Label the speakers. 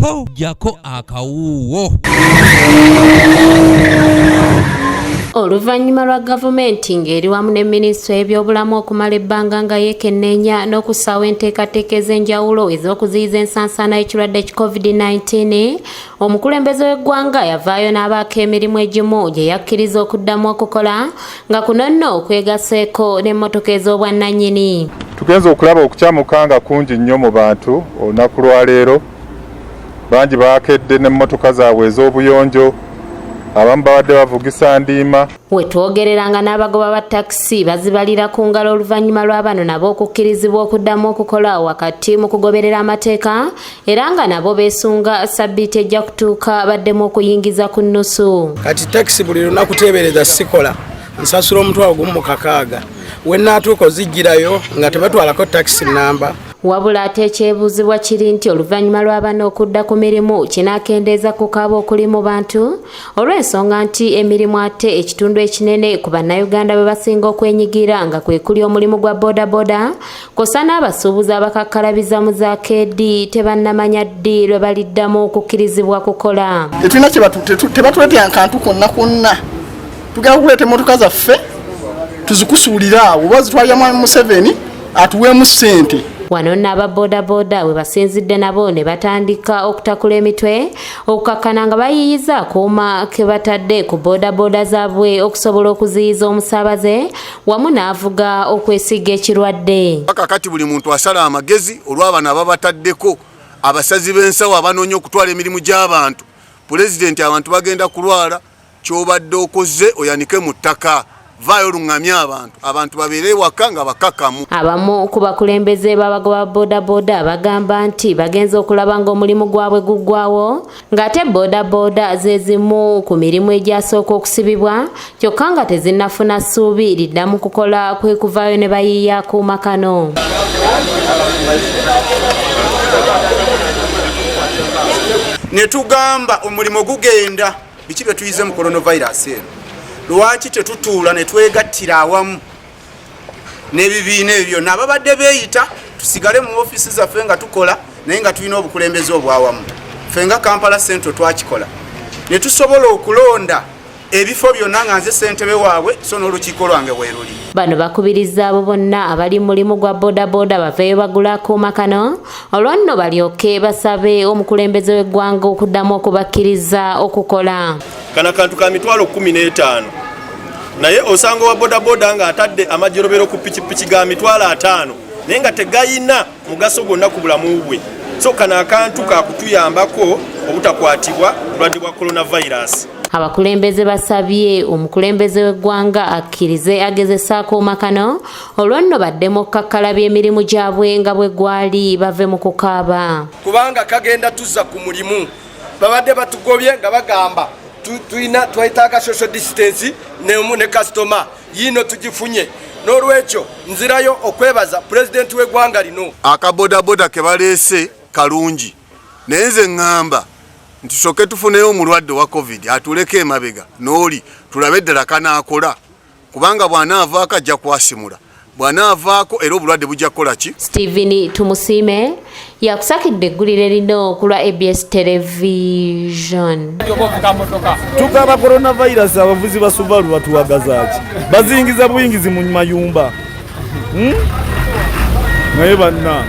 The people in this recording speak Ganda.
Speaker 1: Ho, jjako akawuuwo.
Speaker 2: Oluvannyuma lwa gavumenti ng'eri wamu ne minisitule y'ebyobulamu okumala ebbanga nga yeekenneenya n'okussaawo enteekateeka ez'enjawulo ez'okuziyiza ensansaana y'ekirwadde ki COVID-19, omukulembeze w'eggwanga yavaayo n'abaako emirimu egimu gye yakkiriza okuddamu okukola nga kuno nno okwegaseeko n'emmotoka ez'obwannannyini.
Speaker 3: Tugenze okulaba okukyamuka nga kungi nnyo mu bantu olunaku lwaleero. Bangi baakedde n'emmotoka zaabwe ez'obuyonjo, abamu babadde bavugisa ndiima.
Speaker 2: We twogereranga n'abagoba ba takisi bazibalira ku ngalo oluvannyuma lwa bano nabo okukkirizibwa okuddamu okukola wakati mu kugoberera amateeka, era nga nabo beesunga sabbiiti ejja kutuuka baddemu okuyingiza ku nnusu.
Speaker 4: Kati takisi buli lunaku teebereza sikola, nsasula 60,000, we nnaatuuka oziggyirayo nga tebatwalako takisi nnamba.
Speaker 2: Wabula ate ekyebuuzibwa kiri nti oluvannyuma lwa bano okudda ku mirimu kinaakendeeza ku kaaba okuli mu bantu, olw'ensonga nti emirimu ate ekitundu ekinene ku bannayuganda bwe basinga okwenyigira nga kwe kuli omulimu gwa bodaboda, kw'ossa n'abasuubuzi abakakkalabiza mu za keedi tebannamanya ddi lwe baliddamu okukkirizibwa kukola.
Speaker 5: Tetulina kye tebatuleetera kantu konna konna, tugenda kuleeta emmotoka zaffe tuzikusuulire awo, oba zitwalira Mwami Museveni atuweemu ssente.
Speaker 2: Wano nno aba bodaboda we basinzidde nabo ne batandika okutakula emitwe okukakkana nga bayiiyiza akuuma ke batadde ku bodaboda zaabwe okusobola okuziyiza omusaabaze wamu n'avuga okwesiga ekirwadde.
Speaker 6: Kakati buli muntu asala amagezi olw'abano ababataddeko abasazi b'ensawo abanoonya okutwala emirimu gy'abantu. Pulezidenti, abantu bagenda kulwala, ky'obadde okoze oyanike mu ttaka, vaayo oluŋŋamye abantu, abantu babeere ewaka nga bakakamu.
Speaker 2: Abamu ku bakulembeze b'abagoba bodaboda bagamba nti bagenze okulaba ng'omulimu gwabwe guggwawo, ng'ate bodaboda ze zimu ku mirimu egyasooka okusibibwa, kyokka nga tezinnafuna ssuubi liddamu kukola, kwe kuvaayo ne bayiiya akuuma kano.
Speaker 7: Ne tugamba omulimu gugenda, biki bye tuyize mu coronavirus eno? Lwaki tetutuula ne twegattira awamu n'ebibiina ebyo byonna ababadde beeyita, tusigale mu ofiisi zaffe nga tukola, naye nga tulina obukulembeze obwawamu? Ffe nga Kampala Central twakikola ne tusobola okulonda ebifo byonna nga nze ssentebe waabwe, so n'olukiiko lwange weeruli.
Speaker 2: Bano bakubiriza abo bonna abali mu mulimu gwa bodaboda baveeyo bagule akuuma kano, olwo nno balyoke basabe omukulembeze w'eggwanga okuddamu okubakkiriza okukola.
Speaker 8: Kana kantu ka 15,000, naye osanga owa bodaboda ng'atadde amajorobero ku pikipiki ga 50,000, naye nga tegayina mugaso gwonna ku bulamu bwe. So kano akantu kakutuyambako obutakwatibwa bulwadde bwa coronavirus.
Speaker 2: Abakulembeze basabye omukulembeze w'eggwanga akkirize agezesa akuuma kano, olwo nno baddemu okukakkalabya emirimu gyabwe nga bwe gwali, bave mu kukaaba.
Speaker 9: Kubanga kagenda tuzza ku mulimu. Babadde batugobye nga bagamba tulina twetaaga social distance ne kasitoma yiino, tugifunye. N'olwekyo nzirayo okwebaza pulezidenti w'eggwanga lino.
Speaker 6: Akabodaboda ke baleese kalungi, naye nze ŋŋamba nti soke tufuneyo omulwadde wa COVID atuleko emabega n'oli tulabe ddala kanaakola, kubanga bw'anaavaako ajja kwasimula, bw'anaavaako era obulwadde bujja kukola ki.
Speaker 2: Stephen Tumusiime yakusakidde eggulire lino ku lwa ABS Television.
Speaker 10: Tukaba coronavirus, abavuzi ba Subaru batuwagazaaki? Bazingiza buyingizi mu mayumba, Naye bannange.